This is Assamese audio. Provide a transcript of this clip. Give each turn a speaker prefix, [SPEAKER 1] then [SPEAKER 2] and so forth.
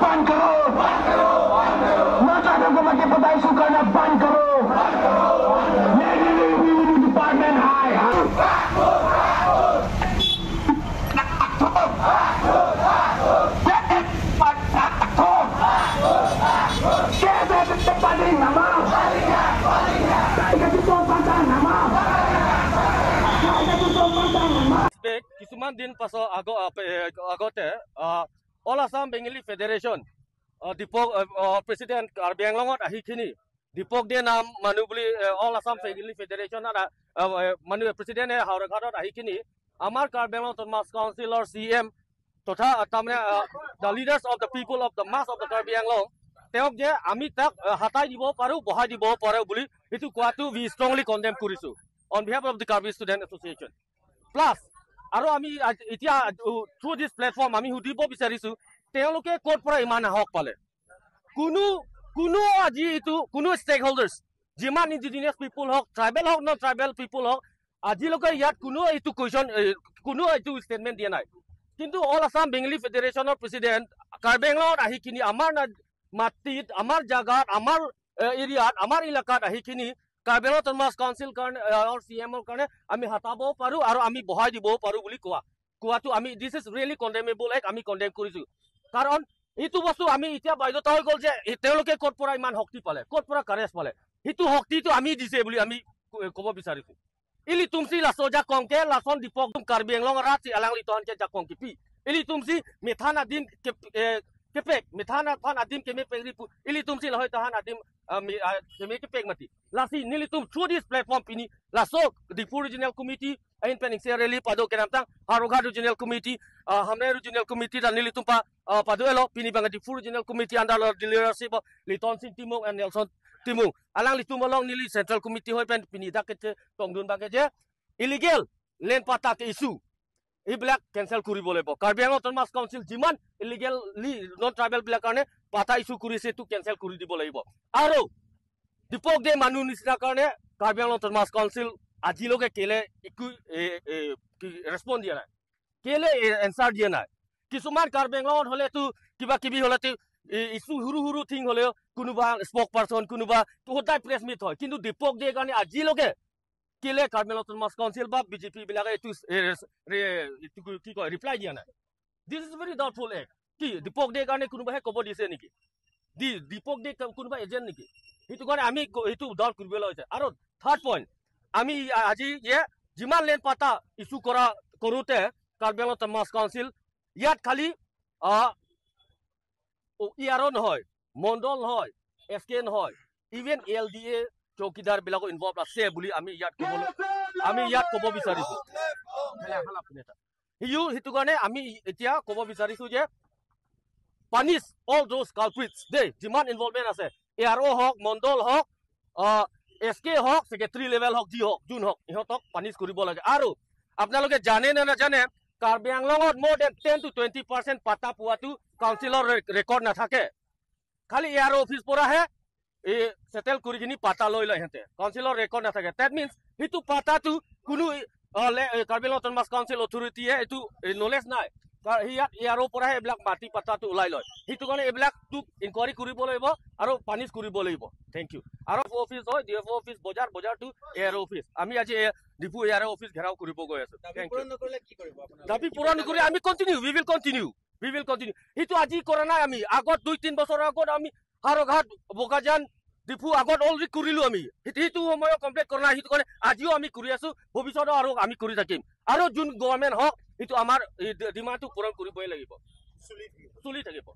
[SPEAKER 1] बंद करो, नॉन ट्राइबल को मट्टी पट्टा इशू करना बंद करो। डिपार्टमेंट हाय
[SPEAKER 2] কিছুমান দিন পাছত আগতে all Assam Bengali federation Dipak president Karbi আংলঙত আহিখিনি দীপক দে নাম মানুহ বুলি অল আছাম বেংগলী ফেডাৰেশ্যনত মানুহ প্ৰেচিডেণ্টে হাওৰাঘাটত আহিখিনি আমাৰ কাৰ্বি আংলং অট'নমাছ কাউন্সিলৰ চি এম তথা তাৰমানে the leaders of the people of the mass of the Karbi Anglong, তেওঁক যে আমি তাক হাতাই দিব পাৰোঁ, বহাই দিব পাৰোঁ বুলি সেইটো কোৱাটো উই ষ্ট্ৰংলি কণ্ডেম কৰিছোঁ on behalf of the Karbi Student Association. Plus আৰু আমি এতিয়া থ্ৰু দিছ প্লেটফৰ্ম আমি সুধিব বিচাৰিছোঁ, তেওঁলোকে ক'ৰ পৰা ইমান সাহস পালে? কোনো আজি এইটো কোনো ষ্টেক হোল্ডাৰ্ছ, যিমান ইণ্ডিজিনিয়াছ পিপুল হওক, ট্ৰাইবেল হওক, নন ট্ৰাইবেল পিপুল হওক, আজিলৈকে ইয়াত কোনো এইটো কুৱেশ্যন, কোনো এইটো ষ্টেটমেণ্ট দিয়া নাই। কিন্তু অল আছাম বেংগলী ফেডাৰেশ্যনৰ প্ৰেচিডেণ্ট কাৰ্বি আংলঙত আহিখিনি আমাৰ মাটিত, আমাৰ জাগাত, আমাৰ এৰিয়াত, আমাৰ এলেকাত আহিখিনি কাৰ্বি আংলং অট'নমাছ কাউন্সিল কাৰণে, চি এমৰ কাৰণে আমি হটাবও পাৰোঁ আৰু আমি বহাই দিবও পাৰোঁ বুলি কোৱাটো আমি this is really condemnable act, আমি কণ্ডেম কৰিছোঁ। কাৰণ এইটো বস্তু আমি এতিয়া বাধ্যতা হৈ গ'ল যে তেওঁলোকে ক'ৰ পৰা ইমান শক্তি পালে, ক'ৰ পৰা কাৰেজ পালে, সেইটো শক্তিটো আমি দিছে বুলি আমি ক'ব বিচাৰিছোঁ। ইলি তুমচি লাছো যা কংকে লাচন দীপক কাৰ্বি আংলং ৰাত আলাং লিটন কে যা কংকি পি ইলি তুমচি মেথান আদিম কেপেক মেথান ফান আদিম কেমে পেগৰি ইলি তুমচি লয় তাহান আদিম কেমে কেপেক মাতি লাসি নিলি তুম থ্ৰু দিছ প্লেটফৰ্ম পিনি লাছো ডিফু ৰিজনেল কমিটি আইন পেনিং সে ৰেলি পাদো কেনামতাং হাৰোঘাট ৰিজনেল কমিটি হামৰে ৰিজনেল কমিটি দা নিলি তুম পা পাদো এলো পিনি বাঙা Diphu regional committee under leadership Liton Singh Timung and Nelson Timung Alang Litum along নিলি চেন্ট্ৰেল কমিটি হৈ পেন পিনি দা কেতে টংদুন বাগে যে ইলিগেল লেণ্ড পাতা ইছ্যু এইবিলাক কেঞ্চেল কৰিব লাগিব। কাৰ্বি আংলং অট'নমাছ কাউন্সিল যিমান ইলিগেলি নন ট্ৰাইবেলবিলাক কাৰণে পাতা ইছ্যু কৰিছে, এইটো কেঞ্চেল কৰি দিব লাগিব। আৰু দীপক দে মানুহ নিচিনা কাৰণে কাৰ্বি আংলং অট'নমাছ কাউন্সিল আজিলৈকে কেলে একো ৰেচপঞ্চ দিয়া নাই, কেলে এনচাৰ দিয়া নাই? কিছুমান কাৰ্বি আংলঙত হ'লেতো কিবা কিবি হ'লেতো ইছ্যু সৰু সৰু থিং হ'লেও কোনোবা স্পক পাৰ্চন, কোনোবা সদায় প্ৰেছ মিট হয়, কিন্তু দীপক দে কাৰণে আজিলৈকে কেলে কাৰ্বি আংলং অট'নমাছ কাউন্সিল বা বিজেপি বিলাকে এইটো কি কয় ৰিপ্লাই দিয়া নাই? This is very doubtful act. কি দীপক দে কাৰণে কোনোবাহে ক'ব দিছে নেকি? দীপক দে কোনোবা এজেণ্ট নেকি? সেইটো কাৰণে আমি এইটো ডাউট কৰিবলৈ হৈছে। আৰু থাৰ্ড পইণ্ট, আমি আজি যে যিমান লেণ্ড পাতা ইছ্যু কৰা কৰোঁতে কাৰ্বি আংলং অট'নমাছ কাউন্সিল ইয়াত খালি ই আৰ অ' নহয়, মণ্ডল নহয়, এছ কে নহয়, ইভেন এল ডি এ চৌকিদাৰ বিলাকো ইনভলভ আছে বুলি আমি ইয়াত ক'ব বিচাৰিছোঁ। সিও সেইটো কাৰণে আমি এতিয়া ক'ব বিচাৰিছোঁ যে পানিছ অল those কালপ্ৰিটছ দেই, যিমান ইনভলভমেণ্ট আছে, এ আৰ অ' হওক, মণ্ডল হওক, এছ কে হওক, ছেক্ৰেটাৰী লেভেল হওক, যি হওক, যোন হওক, ইহঁতক পানিছ কৰিব লাগে। আৰু আপোনালোকে জানে নে নাজানে, কাৰ্বি আংলঙত more than 10 to 20% পাতা পোৱাটো কাউন্সিলৰ ৰেকৰ্ড নাথাকে। খালি এ আৰ অফিচ পৰাহে এই চেটেল কৰি কিনি পাতা লৈ লয় সিহঁতে, কাউন্সিলৰ ৰেকৰ্ড নাথাকে। That means সেইটো পাতাটো কোনো কাৰ্বি আংলং অট'নমাছ কাউন্সিল অথৰিটিয়ে এইটো নলেজ নাই। ইয়াত এ আৰ অ' পৰাহে এইবিলাক মাটি পাতাটো ওলাই লয়। সেইটো কাৰণে এইবিলাকটোক ইনকুৱাৰী কৰিব লাগিব আৰু পানিছ কৰিব লাগিব। Thank U. আৰু অফিচ হয় ডি এফ অ' অফিচ, বজাৰটো এ আৰ অফিচ। আমি আজি ডিফু এ আৰ অফিচ ঘেৰাও কৰিব গৈ আছো। Thank U. দাবী পূৰণ নকৰি আমি continue, we will continue, we will continue. সেইটো আজি কৰা নাই আমি, আগত 2-3 বছৰৰ আগত আমি হাৰঘাট, বোকাজান, ডিফু আগত অলৰেডি কৰিলো আমি। সেইটো সময়ত কমপ্লিট কৰা নাই, সেইটো কাৰণে আজিও আমি কৰি আছো, ভৱিষ্যতেও আৰু আমি কৰি থাকিম। আৰু যোন গভৰ্ণমেণ্ট হওক, সেইটো আমাৰ ডিমাণ্ডটো পূৰণ কৰিবই লাগিব, চলি থাকিব।